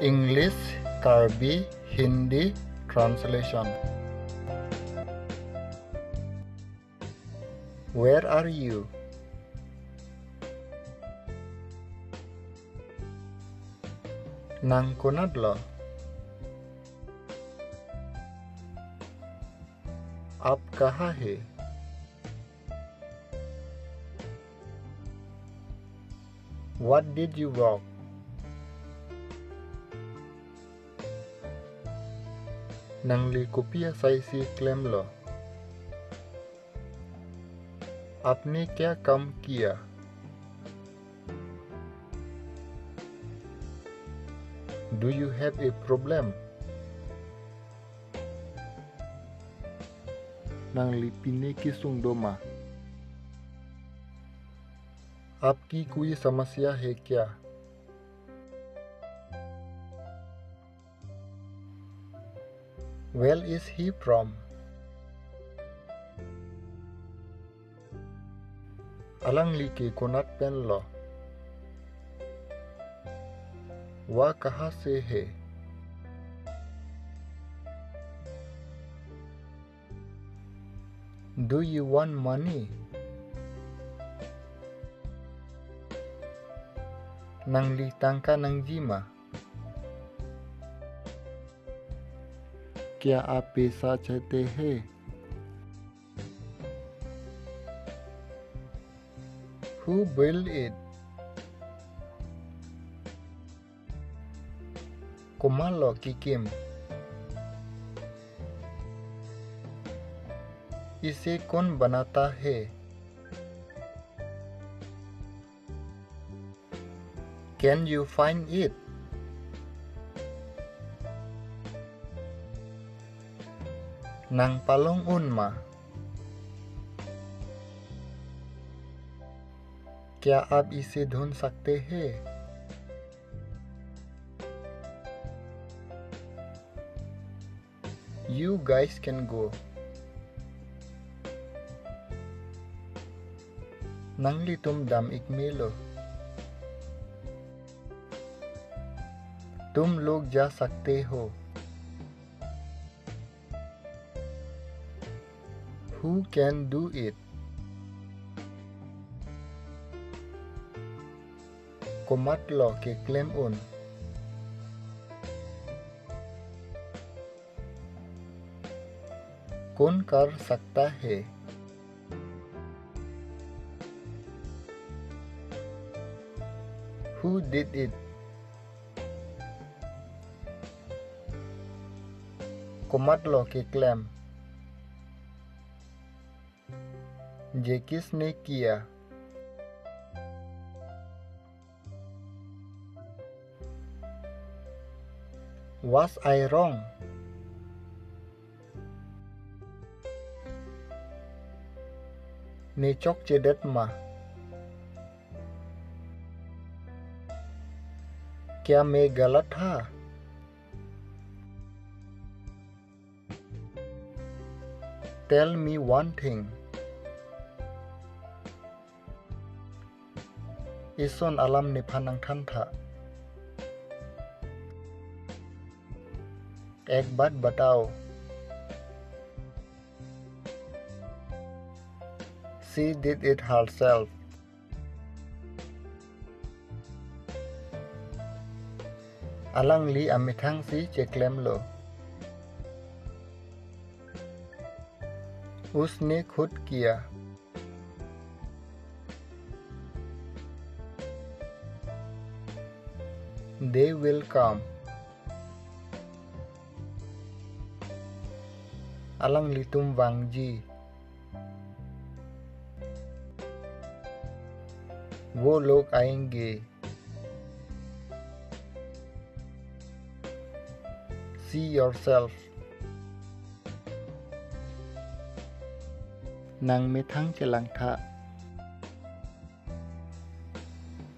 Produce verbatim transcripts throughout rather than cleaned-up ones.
English, Karbi, Hindi translation. Where are you? Nang konatlo? आप कहाँ है? What did you walk? Nangli kopi asai si klemlo? आपने क्या काम किया? Do you have a problem? Nangli pine kesung do ma? आपकी कोई समस्या है क्या? Where is he from? Alangli ke konat penlo? वह कहाँ से है? Do you want money? Nangli tangka nangji ma? क्या आप पैसा चाहते हैं? Who built it? Komatlo kekim? इसे कौन बनाता है? Can you find it? Nang palong un ma? क्या आप इसे ढूंढ सकते हैं? You guys can go. Nanglitum dam-ik melo. तुम लोग जा सकते हो। Who can do it? Komatlo keklem un? कौन कर सकता है? Who did it? Komatlo keklem? ये किसने किया? Was I wrong? Ne chokchedet ma? क्या मैं गलत था? Tell me one thing. Ison alam nephan nangthan tha. एक बात बताओ. She did it herself. Alangli amethang si cheklemlo. उसने खुद किया. They will come. Alanglitum vangji. वो लोग आएंगे. See yourself. Nang methang chelang tha.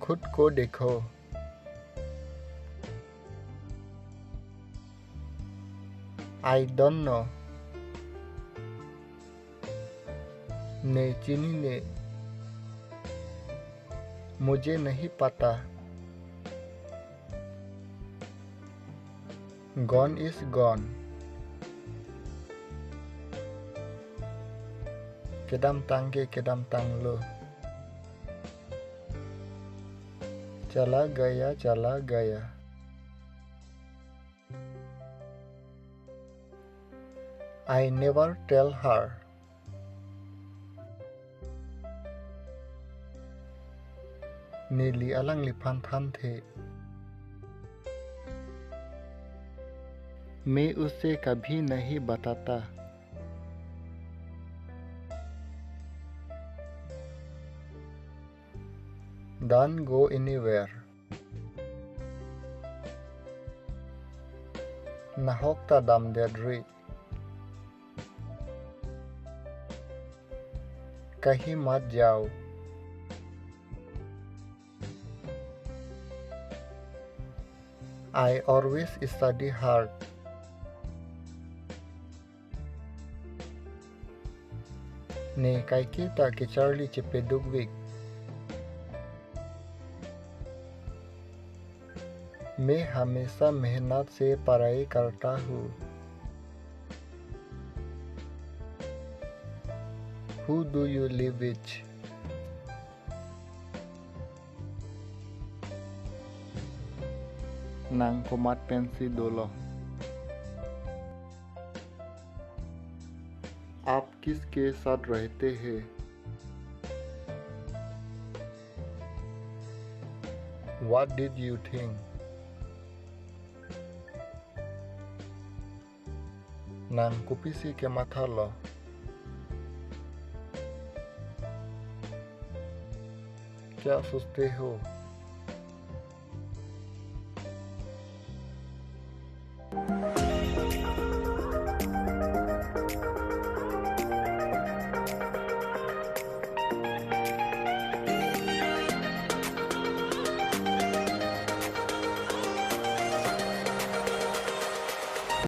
खुद को देखो. I don't know. Ne chinine. मुझे नहीं पता. Gone is gone. Kedamtang ke kedamtanglo. Chala gaya, chala gaya. I never tell her. Neli alangliphan thanthe. मैं उसे कभी नहीं बताता। Don't go anywhere. Nahok ta damdet ri. कहीं मत जाओ। I always study hard. Ne kaiketa kecharli chepadukvek. मैं हमेशा मेहनत से पढ़ाई करता हूँ। Who do you live with? Nang komat pensi dolo? आप किसके साथ रहते हैं? What did you think? Nang kopisi kemathalo? क्या सोचते हो?